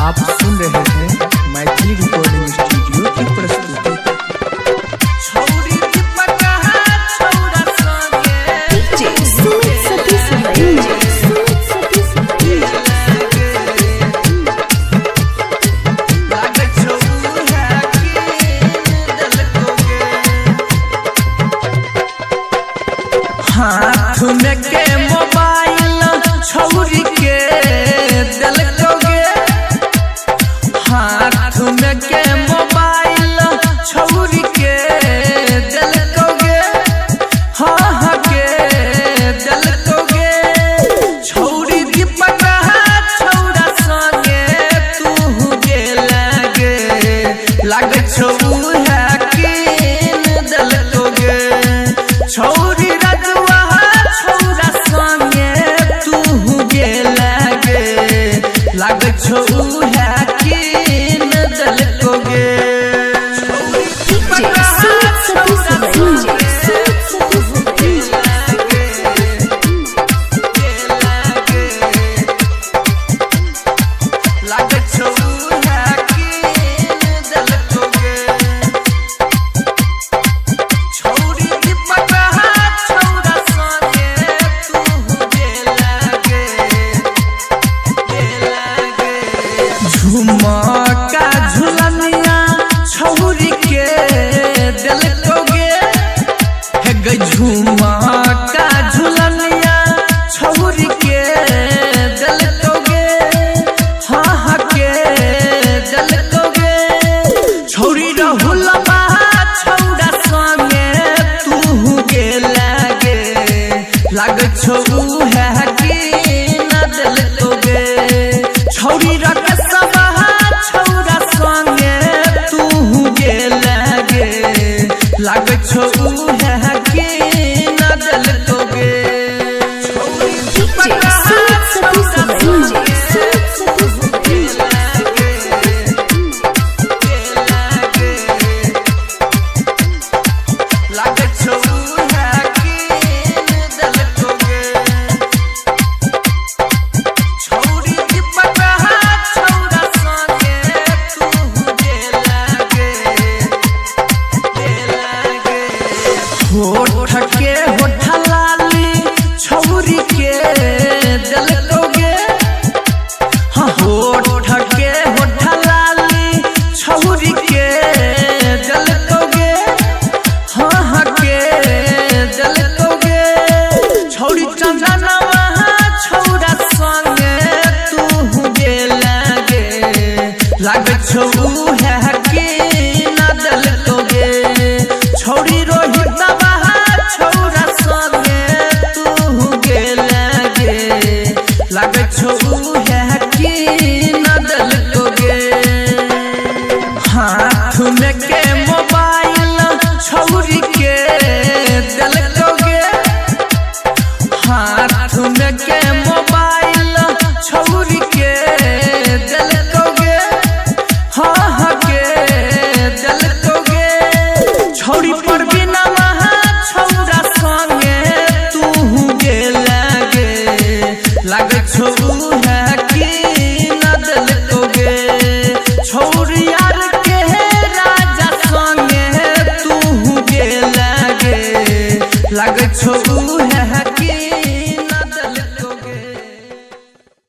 आप सुन रहे हैं मैथिली रिकॉर्डिंग स्टूडियो की प्रस्तुति। छौरी दीपक छौरा संगे DJ Sumit Satish DJ Sumit Satish DJ लागै छौ उहे कीन देलकौ गे। हाथ में के मोबाइल छौरी के देलकौ गे। हाथ में के मोबाइल छौरी के देलकौ गे। हाँ हाँ के देलकौ गे। छौरी दीपक छौरा संगे तू गे लागे। लागै छौ उहे कीन देलकौ गे। छौरी रजुआ छौरा संगे तू गे लागे। लागै छौ उहे कीन देलकौ गे। DJ Sumit Satish DJ Sumit Satish DJ लागै छौ उहे कीन देलकौ गे। छौरी दीपक छौरा संगे तू गे लागे, गे लागे। झुमका झुलनिया छौरी के देलकौ गे। हे गै झुमका झुलनिया छौरी के देलकौ गे। हाँ हाँ के देलकौ गे। छौरी रहुलबा छौरा संगे तू गे लागे। लागै छौ उहे कीन देलकौ गे। छौरी रकसबा छौरा संगे तू गे लागे। लागै छौ उहे कीन देलकौ गे। DJ Sumit Satish DJ Sumit Satish DJ लागै छौ उहे कीन देलकौ गे। छौरी दीपक छौरा संगे तू गे लागे, गे लागे। होठ के होठ लाली छौरी के देलकौ गे। हाँ होठ के होठ लाली छौरी के देलकौ गे। हाँ हाँ के देलकौ गे। छौरी चंदनवा छौरा संगे तू गे लागे। लागै छौ उहे कीन देलकौ गे। छौरी रोहितवा छौरा संगे तू गे लागे। लागै छौ उहे कीन देलकौ गे। हाथ में के मोबाइल छौरी के देलकौ गे। हाथ में के मोबाइल छौरी के देलकौ गे। हाँ हाँ के देलकौ गे। छौरी पर बिना छौरा संगे तू गे लागे। लागै छौ उहे।